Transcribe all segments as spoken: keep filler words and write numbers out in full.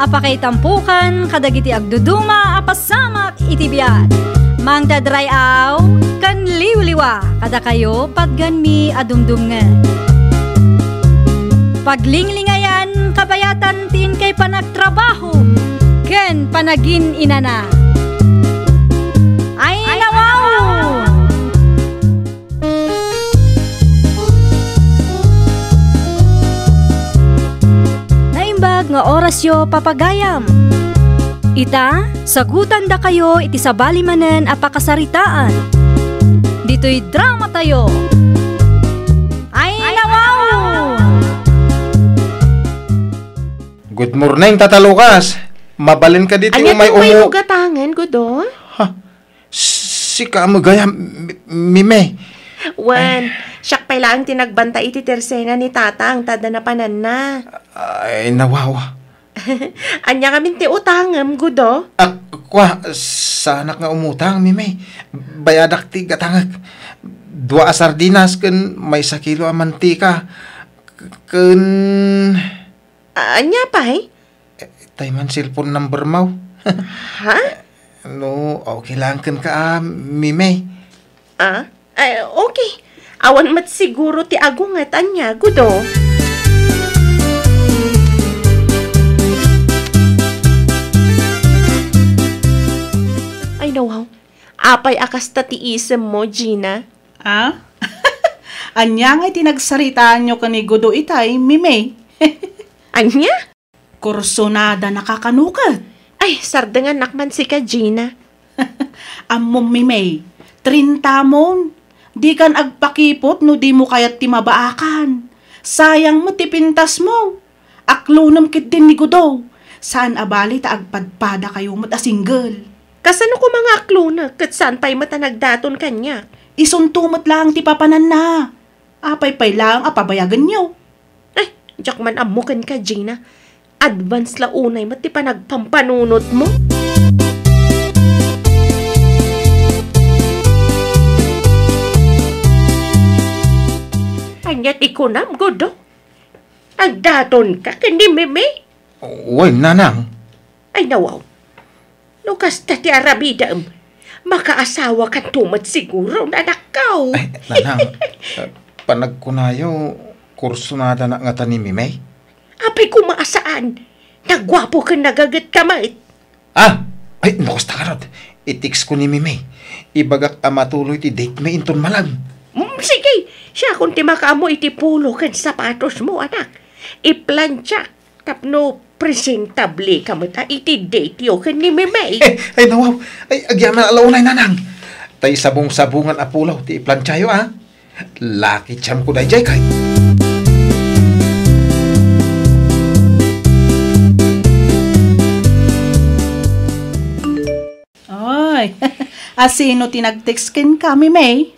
Pakaitampukan kadagiti agduduma a pasamak iti biag. Mangted ray-aw ken liwliwa kadakayo patganmi a dumdumngeg. Paglinglingayan kabayatan ti inkay panagtrabaho ken panagin-inana. Ay, nawaw! Naimbag nga orasyo, papagayam. Ita, sagutandakayo iti sabali manen a pakasaritaan. Ditoy dramatayo. Ay, nawaw! Good morning, Tata Lucas. Mabalinka ditoy. Ania umay ti umu- gatangen, Gudo? Ha? Sika met gayam, Mi-, Mimey. Wen, siak pay laeng ti nagbantay iti tersena ni Tatang, ta adda napananna. Ay, nawaw. Ania ngamin ti utangem, Gudo? Ah, kua, saanak nga umutang, Mimey. Bayadak ti gatangek. Dua a sardinas ken maysa kilo a mantika. K-, ken Ania pay? Tay man cellphone number mo. Ha? No, okay lang kenka, ah, Mimey. Ah? Ay, okay. Awan met siguro ti agunget, ania, Gudo? Ay, nawaw. Apay a kasta ti isemmo, Gina? Ah? Ania ngay ti nagsaritaanyo ken ni Gudo itay, Mimey? Ania? Kursunada na kano ket? Ay, sardengannak man sika, Gina. Ammom, Mimey, trintamon. Dikan agpakipot no dimo kayat ti mabaakan. Sayang met ti pintasmo. Aklonem ketdin ni Gudo. Saan a bali ta agpadpadakayo met a single. Kasano koma nga aklonek ket saan pay met a nagdaton kaniak? Isunto met laeng ti papananna. Apay pay laeng a pabayagenyo? Eh, diak man ammo kenka, Gina. Advance la unay met ti panagpampanunotmo. Ania ti kunam, Gudo? Agdatonka ken ni Mimi? Wen, nanang. Ay, nawaw. No kasta ti aramidem, makaasawakanto met siguro, anakko. Ay, nanang, eh, panagkunayo, kursunada na ngata ni Mimey? Apay koma a saan. Naguapo ken nagagetka met. Ah! Ay, no kasta ngarud, i-text ko ni Mimey. Ibagak a matuloy ti date mi inton malem. Mm, sige, siakon ti makaammo iti pulo ken sapatosmo, anak. Iplantiak tapno presentableka met a iti date yo ken ni Mimey. Eh, ay, nawaw. Ay, agyaman a launay, nanang. Tay sabong-sabongan a pulaw ti iplantiayo, a. Lucky charm ko daydiay, kay. Ay, asino ti nag-text kenka, Mimey?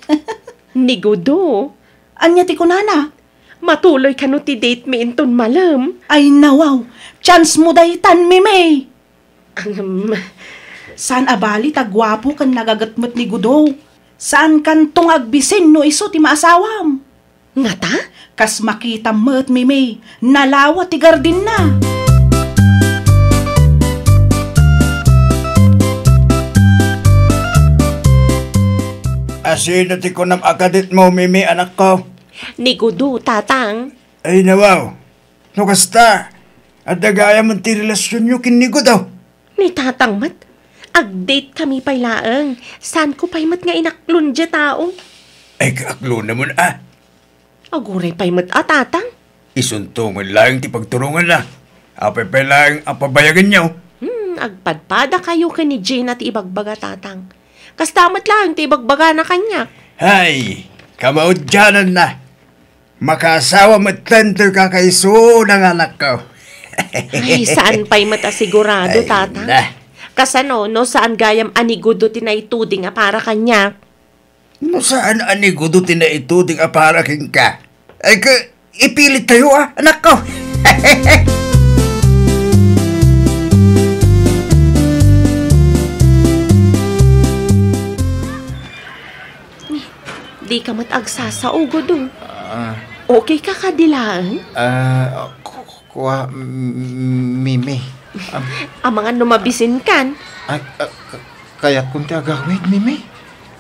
Ni Gudo. Ania ti kunana? Matuloy kano ti date mi inton malem? Ay, nawaw. Chance mo daytan, Mimey. Ahem. Saan a bali ta guapo ken nagaget met ni Gudo. Saankanto nga agbisin no isu ti maasawam. Ngata? Kas makitam met, Mimey, nalawa ti gardinna. Asino ti kunam a kaditmo, Mimey, anakko? Ni Gudo, tatang. Ay, nawaw. No kasta, adda gayam ti relasionyo ken ni Gudo. Ni tatang met, ag-date kami pay laeng. Saanko pay met nga inaklon diay tao? Ay, kaaklonamon, a. Aguray pay met a, tatang. Isunto met laeng ti pagturonganna. Apay pay laeng a pabayagenyo? Hmm, agpadpadakayo ken ni Gina ti ibagbaga, tatang. Kasta met laeng ti ibagbagana kaniak. Hay, kamaudiananna. Makaasawa metten ti kakaisuna nga anakko. Ay, saan pay met a sigurado, ay, tatang. Na. Kasano no saan gayam a ni Gudo ti naituding a para kaniak? No saan a ni Gudo ti naituding a para kenka? Ay, ka, ipilittayo, a, anakko. Dika met agsasao, Gudo. Ah. Okay ka kadi laeng? Ah, ku-, ku-, kua, m-, Mimi. Am- Amangan no mabisinkan. Ay, ah, ka-, kayatkon ti agawid, Mimi.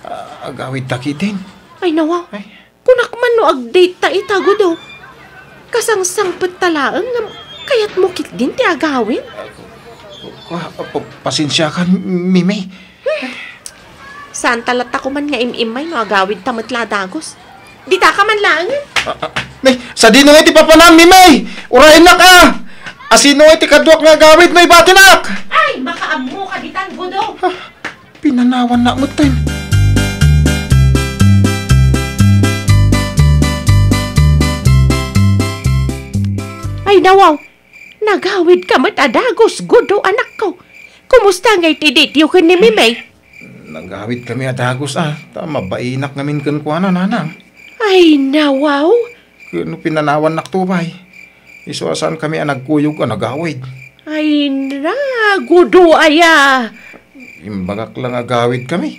Ah, agawidta ketdin. Ay, nawa. Ay. Kunak man no agdate ta ita, Gudo. Kasangsangpet ta laeng ngem kayatmo ketdin ti agawid? Ah, ku-, ku-, ku-, ah, pa-, pasensiakan, Mimi. Saan ta latta koman nga im-immay no agawidta met la a dagus? Ditaka man laengen. Ah, ah, nay, sadino ngay ti papanam, Mimi? Urayennak a! Asino ngay ti kaduak nga agawid no ibatinak? Ay, makaammoka ditan, Gudo. Ah, pinanawannak metten. Ay, nawaw. Nagawidka met a dagus, Gudo, anakko. Kumusta ngay ti date-yo ken ni Mimi? Nagawidkami a dagus a, ta mabainak ngamin kenkuana, nanang. Ay, nawaw. Ken no pinanawannakto pay, isu a saankami a nagkuyog a nagawid. Ay, na, Gudo aya. Imbagak la nga agawidkami.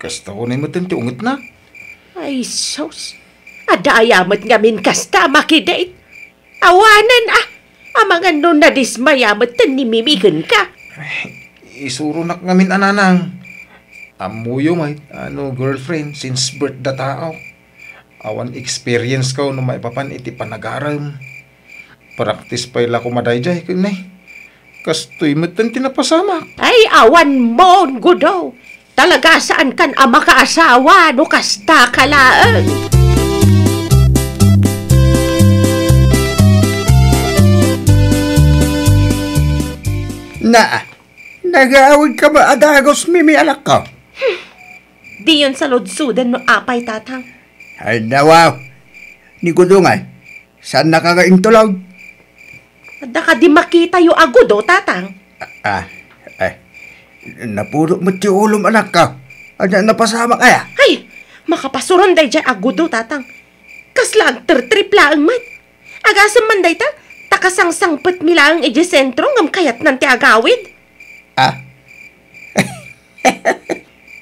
Kasta unay metten ti ungetna. Ay, sus. Adda aya met ngamin kasta a makidate? Awanen, ah. Amangan no nadismaya metten ni Mimi kenka. Isuronak ngamin a nanang. Ammoyo met a no girlfriend since birth da tao. Awan experience ko no maipapan iti panagarem. Practice pay la koma daydiay ken nay. Kastoy metten ti napasamak. Ay, awan mon, Gudo. Talaga saankan a makaasawa no kasta ka laeng. Na, nagawidka met a dagus, Mimi, anakko? Diyon saludsoden no apay, tatang. Ay, nawaw. Ni Gudo ngay, saannaka nga intulog? Adda kadi makitayo a Gudo, tatang? Ah, ah, eh. Napudot met ti ulom, anakko. Ania, napasamak aya? Ay, makapasuron daydiay a Gudo, tatang. Kasla agtertrip laeng met. Agasem man dayta, ta kasangsangpetmi laeng idiay sentro ngem kayatnan ti agawid. Ah.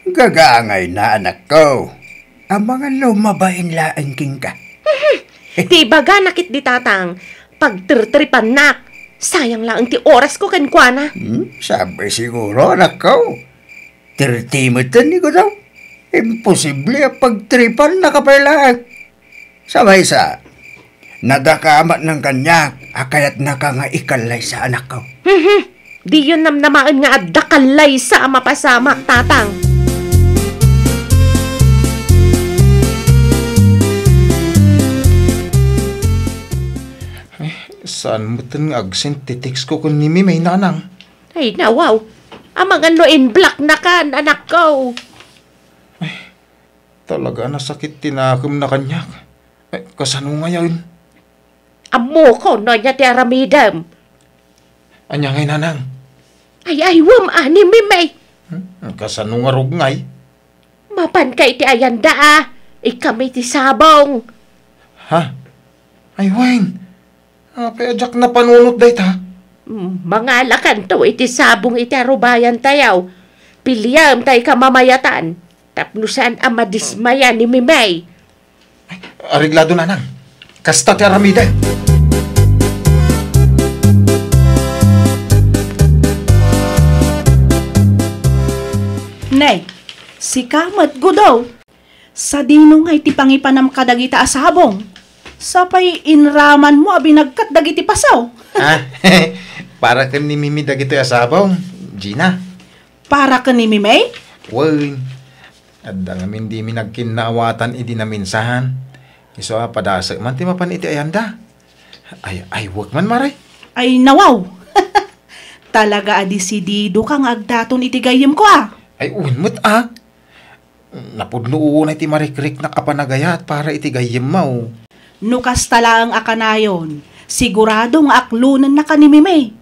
Gagangayna, anakko. Amangan no mabain laeng kenka. Mhm. Ti ibagana ketdi, tatang, pagtertripannak. Sayang laeng ti orasko kenkuana. Hmm, sabi siguro, anakko. Thirty metten ni Gudo. Imposible a pagtripannaka pay laeng. Sa maysa, nadakamatnan kaniak a kayatnaka nga ikallaysa, anakko. Mhm. Diyon namnamaen nga adda kallaysa a mapasamak, tatang. Eh, saan metten nga agsent ti text ko ken ni Mimay, nanang? Ay, nawaw. Amangan no in-blocknakan, anakko. Talaga a nasakit ti nakemna kaniak. Eh, kasano ngayen? Ammokon no ania ti aramidem. Ania ngay, nanang? Ay, aywem a ni Mimay. Hmm? Kasano ngarud ngay? Mapanka iti ayanda a, ikami ti sabong. Ha? Ay, wen. Apay a diak napanunot dayta? Mm, mangalakanto iti sabong iti arubayantayo. Piliam tay kamamayatan tapno saan a madismaya ni Mimay. Ay, areglado, nanang. Kasta ti aramidek. Nay, sika met, Gudo. Sadino ngay ti pangipanam kadagita a sabong? Sapay inramanmo a binagkat dagiti pasaw. Ah, para ken ni Mimi dagitoy a sabong, Gina. Para ken ni Mimi? Wen, adda ngamin dimi nagkinnaawatan idi naminsan. Isu a padasek man ti mapan iti ayanda. Ay, ay, aywek man, Mare. Ay, nawaw! Talaga a desididoka nga agdaton iti gayyemko, a? Ay, wen met, a. Napudno unay ti marikriknak a panagayat para iti gayyemmo. No kasta laeng a kanayon, sigurado nga aklonennaka ni Mimi.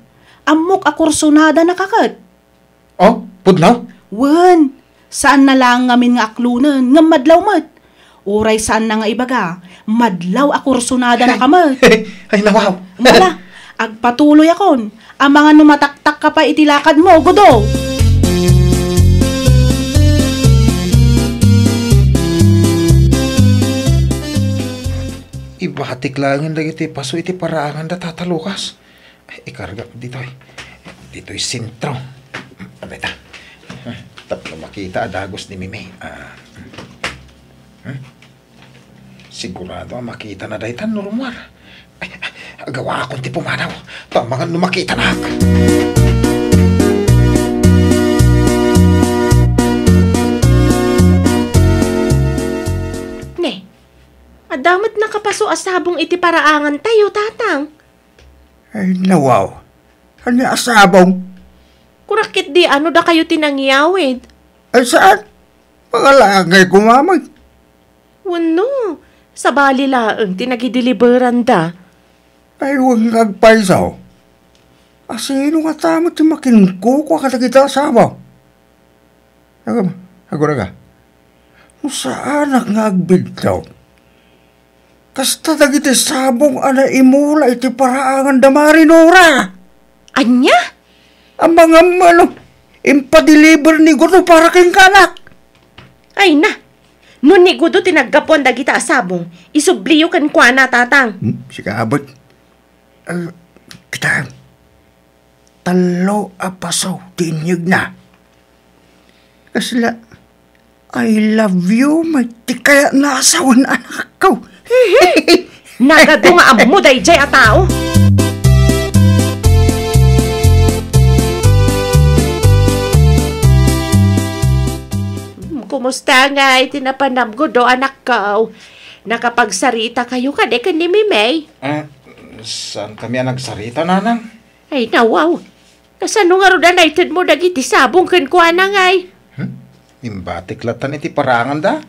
Ammok a kursonadanaka ket. Oh, pudno? Wen, saanna laeng ngamin nga aklonen, ngem madlaw met. Uray saanna nga ibaga, madlaw a kursonadanaka met. Ay, nawaw. Mala, agpatuloyakon. Amangan no mataktakka pay iti lakadmo, Gudo. Ibatik laengen dagiti paso iti paraangan da Tata Lucas. Ikargak ditoy. Ditoy sentro. Abay ta. Tapno makita a dagus ni Mimi. Ah. Hmm? Sigurado a makitana dayta no rummuar. Ay, agawakon ti pumanaw. Ta amangan no makitanak. Ne, adda met nakapaso a sabong iti paraangantayo, Tatang. Ay, nawaw. Ania a sabong? Kunak ketdi, ano dakayo ti nangyawid? Ay, saan? Mangalagay ko, mamay. Wenno, sabali laeng ti nagideliberanda. Ay, wen nga agpayso. Asino ngata met ti makinkukua kadagiti a sabong? Agam, aguraga. No saanak nga agbiddut. Kasta dagiti sabong a naimula iti paraangan da Mari Nora. Ania? Amangan no impadeliver ni Gudo para kenkanak. Ay na, no ni Gudo ti naggapuan dagita a sabong, isubliyo kenkuana, Tatang. Hmm, sika abot. Ah, kita. Tallo a paso ti inyegna. Kasla, "I love you," met ti kayatna a sawen, anakko. Nagadu nga ammo daydiay a tao. Hmm, kumusta ngay ti napanam, Gudo, anakko? Nakapagsarita kayo kadi ken ni Mimey? Ah, saan kami a nagsarita, Nanang? Ay, nawaw. Kasano ngarud a naitedmo dagiti sabong kenkuana ngay? Hmm? Imbatik lattan iti paraanganda?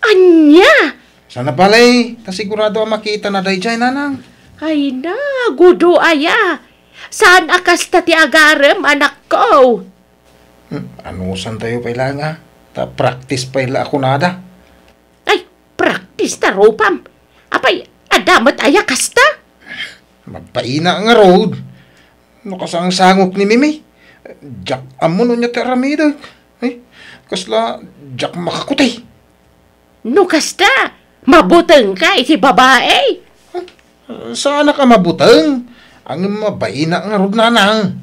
Ania? Sana balay, ta sigurado a makitana daydiay, Nanang. Ay na, Gudo aya. Saan a kasta ti agarem, anakko? Hmm, anusantayo pay la nga, ta practice pay la a kunada. Ay, practice ta rupam. Apay, adda met aya kasta? Mabaina ngarud. No kasangsangok ni Mimi, diak ammo no ania ti aramidek. Ay, kasla diak makakuti. No kasta, mabutengka iti babai. Saanak a mabuteng, ngem mabaina ngarud, Nanang.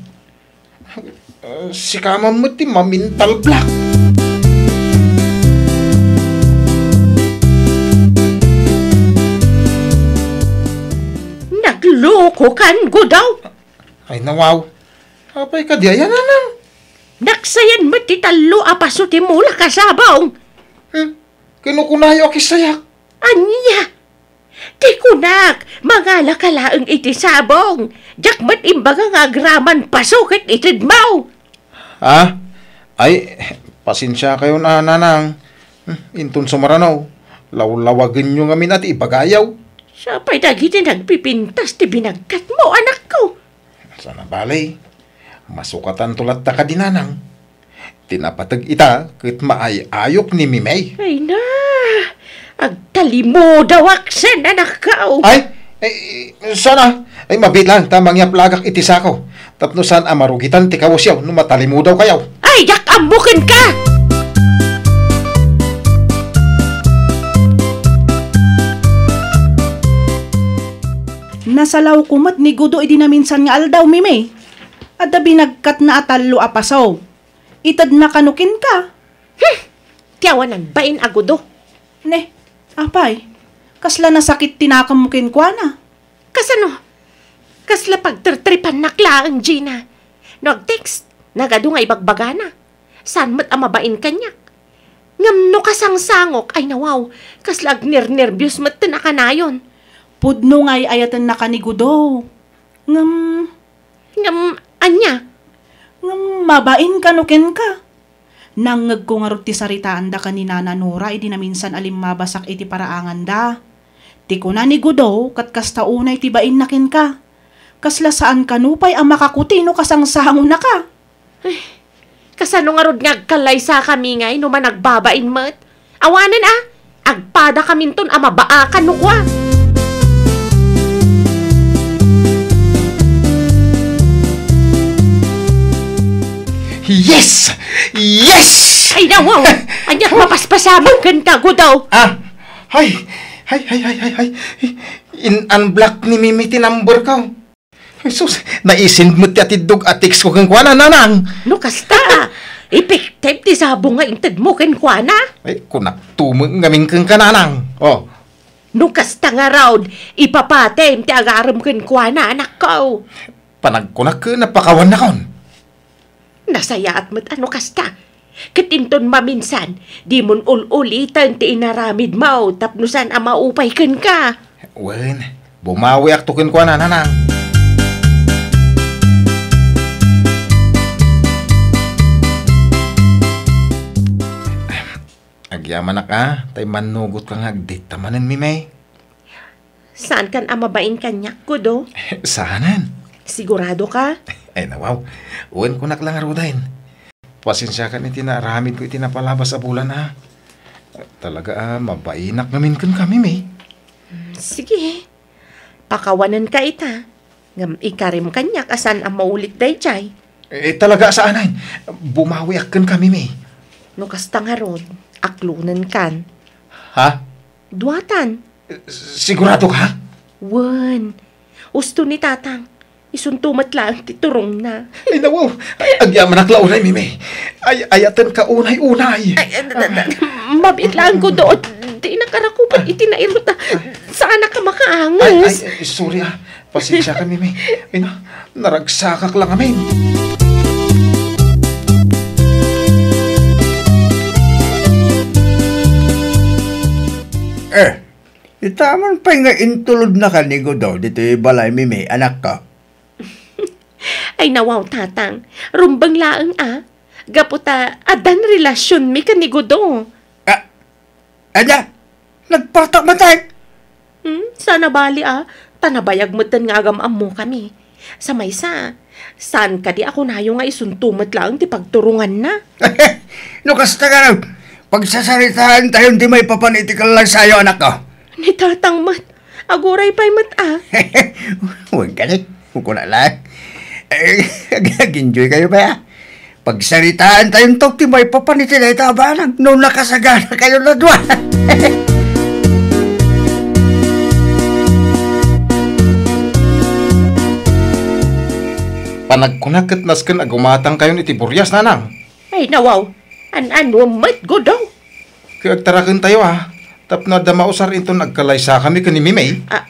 Ah, sika man met ti ma-mental block. Naglokokan, Gudo. Ay, nawaw. Apay kadi aya, Nanang? Naksayan met ti tallo a paso ti mulak a sabong. Hmm? Kinukunayo a kisayak. Ania? Ti kunak, mangalaka laeng iti sabong. Diak met imbaga nga agraman paso ket itedmo. Ah? Ay, pasensiakayon, Nanang. Hmm, inton sumarano, lawlawagenyo ngamin a ti ibagayo. Sapay dagiti nagpipintas ti binagkatmo, anakko. Sana balay, masukatanto latta kadi, Nanang. Ti napateg ita ket maay-ayok ni Mimey. Ay na, agtalimudawak sen, anakko. Ay, ay, sana, ay, mabiit lang ta mangiaplagak iti sako. Tapno saan a marugitan ti kawesyo no matalimudaw kayo. Ay, diak ammo kenka! Nasalawko met ni Gudo idi naminsan nga aldaw, Mimi. Adda binagkatna a tallo a paso. Itedna kano kenka. Hmm! Ti awan nagbain a Gudo. Ne, apay, kasla nasakit ti nakemmo kenkuana? Kasano? Kasla pagtertripannak laeng, Gina. No agtext, nagadu nga ibagbagana. Saan met a mabain kaniak. Ngem no kasangsangok, ay nawaw, kasla agnernerbios metten a kanayon. Pudno nga ay-ayatennaka ni Gudo. Ngem, Ngem, ania? Ngem mabain kano kenka? Nangngegko ngarud ti saritaanda ken ni Nana Nora idi naminsan a limmabasak iti paraanganda. Ti kuna ni Gudo, ket kasta unay ti bainna kenka. Kasla saan kano pay a makakuti no kasangsangonaka. Ay, kasano ngarud nga agkallaysakami ngay no managbabain met? Awanen a, agpadakaminton a mabaakan no kua. Yes! Yes! Ay, nawaw! Ania, mapaspasamak kenka, Gudo? Ah! Ay! Ay, ay, ay, ay, ay! In-unblock ni Mimi ti number ko. Ay, sus, naisend met ti atiddog a text ko kenkuana, Nanang. No kasta, epektibo ti sabong nga intedmo kenkuana. Ay, kunak tumeng ngamin kenka, Nanang. Oh. No kasta ngarud, ipapatim ti agarem kenkuana, anakko. Panagkunak ken napakawannakon. Nasayaat met a no kasta. Ket inton maminsan, dimon ul-uliten ti inaramidmo tapno saan a maupay kenka. Wen, bumawiakto kenkuana, Nanang. Agyamanak a, tay mannugotka nga agdate manen, Mimay. Saankan a mabain kaniak, Godo? Saanen? Sigurado ka? Ay, nawaw. Wen, kunak la ngaruden. Pasensiakan iti naaramidko iti napalabas a bulan, a. Talaga a, mabainak ngamin kenka, Mimay. Sige. Pakawanenka ita. Ngem ikarim kaniak a saan a maulit daydiay. Eh, talaga a saanen. Bumawiak kenka, Mimay. No kasta ngarud, aklonenkan. Ha? Duatan. Sigurado ka? Wen. Usto ni Tatang. Isunto met laeng ti turongna. Ay, nawaw. Agyamanak la unay, Mimay. Ay, ayatenka unay-unay. Ay, ay, da- da- Mabiit laeng, Godo. Dinak a rakupan iti nairut a. Saanak a makaanges. Ay, ay, ay, sorry, a. Pasensiakan, Mimay. Ay, na, naragsakak la ngamin. Eh, ita man pay nga intulodnaka ni Godo ditoy balay, Mimay, anakko. Ay, nawaw, Tatang. Rumbeng laeng, a. Gapu ta addan relasionmi ken ni Godo. Ah, Ania? Nagpartak manen? Hmm, saan a bali, a. Ta nabayag metten nga agam-ammokami. Sa maysa, saan kadi a kunayo nga isunto met laeng ti pagturonganna? No kasta, ngarud, pagsasaritaentayon ti maipapan iti kallaysayo, anakko. Ni Tatang met, aguray pay met, a. Wen kadi, kuna la. Eh, ag-, ag-enjoy kayo pay, a. Pagsaritaentayon ti maipapan iti dayta a banag no nakasagana kayo a dua. Panagkunak ket nasken a gumatangkayon iti burias, Nanang. Ay, nawaw. An-anuem met, Godo? Ket agtarakentayo, a. Tapno adda mausar inton agkalaysakami ken ni Mimay. Ah,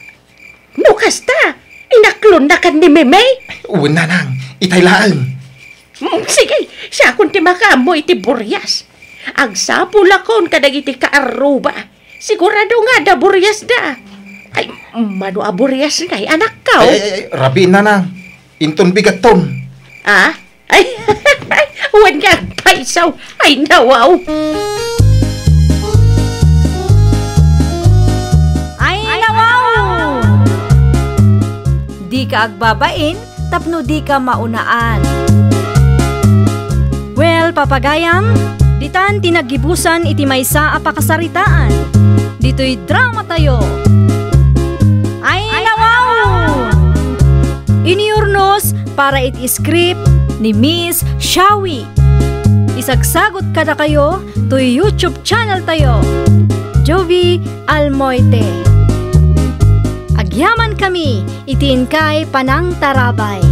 no kasta, inaklonnakan ni Mimay? Wen, Nanang, itay laeng. Mm, sige, siakon ti makaammo iti burias. Agsapulakon kadagiti kaarruba. Sigurado nga adda buriasda. Ay, mano a burias ngay, anakko? Ay, ay, ay, rabii, Nanang. Inton bigatton. Ah? Ay, wen nga agpayso. Ay, nawaw. Ay, nawaw! Dika agbabain tapno dika maunaan. Well, papagayam, ditan ti naggibusan iti maysa a pakasaritaan. Ditoy dramatayo. Ay, nawaw! Inurnos para iti script ni Miss Shawi. Isagsagut kadakayo toy YouTube channel tayo, Jovie Almoite. Agyaman kami iti inkay panangtarabay.